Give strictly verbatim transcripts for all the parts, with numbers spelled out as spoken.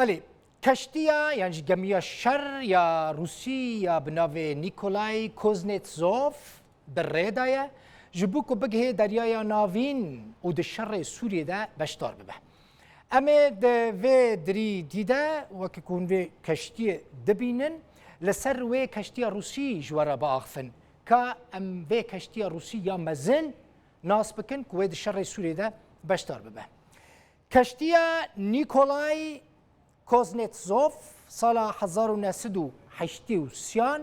Belê, keştiya yan jî gemiya şer ya Rûsî ya bi navê Nikolay Kuznetsov di rê de ye, ji bo ku bigihê Deryaya Navîn û di şerê Sûriyê de beşdar bibe. Em ê di vê dirî dî de, wekî ku hûn vê keştiyê dibînin, li ser wê keştiya Rûsî ji we re biaxifin, ka em vê keştiya Rûsî ya mezin nas bikin ku wê di şerê Sûriyê de beşdar bibe. Keştiya Nikolay Kuznetsov sala hezar û neh sed û heştê û sêyan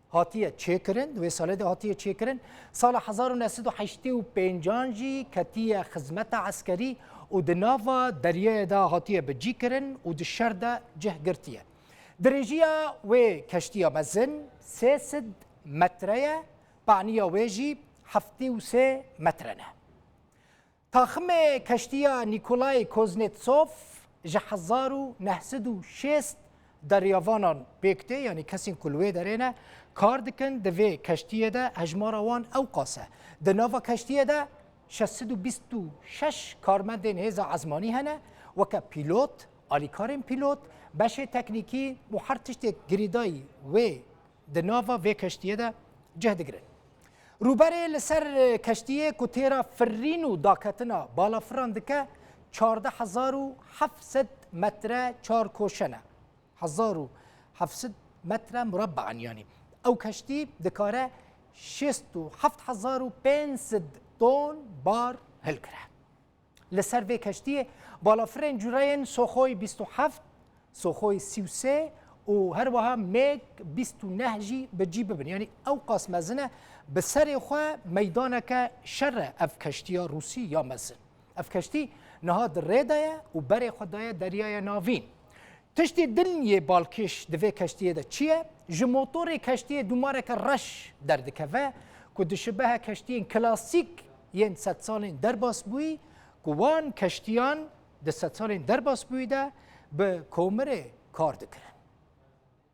hatiye çêkirin, di wê salê de hatiye çêkirin. Sala hezar û neh sed û heştê û pêncan jî ketiye xizmeta eskerî û di nava deryayê de hatiye bicîkirin û di şer de cih girtiye. Dirêjiya wê keştiya mezin sê sed metre ye, paniya wê jî heftê û sê metre ne. Taximê keştiya Nikolay Kuznetsov ji hezar û neh sed û şêst deryavanan pêk tê, yanî kesên ku li wê derê ne, kar dikin, di vê keştiyê de hejmara wan ewqas e. Di nava keştiyê de şeş sed û bîst û şeş karmendên hêza ezmanî hene, weke pîlot, alîkarên pîlot, beşê teknîkî û her tiştê girêdayî wê di nava vê keştiyê de cih digirin. Rûberê li ser keştiyê ku têra firîn û daketina balafiran dike, çardeh hezar û heft sed metre çarkoşe ne. Hezar û heft sed metre murabbean, yanî ew keştî dikare şêst û heft hezar û pênc sed ton bar hilgire. Li ser vê keştiyê balafirên cûreyên Soxoy bîst û heft, Soxoy sî û sê û her wiha Meg bîst û neh jî bi cî bibin. Yanî ew qas mezin e, bi serê xwe meydaneke şer e ev keştiya Rûsî ya mezin. Ev keştî niha di rê de ye û berê xwe daye Deryaya Navîn. Tiştê din yê balkêş di vê keştiyê de çi ye? Ji motorê keştiyê dûmareke reş derdikeve ku dişibehe keştiyên klasîk yên sedsalên derbasbûyî, ku wan keştiyan di sedsalên derbasbûyî de bi komirê kar dikirin.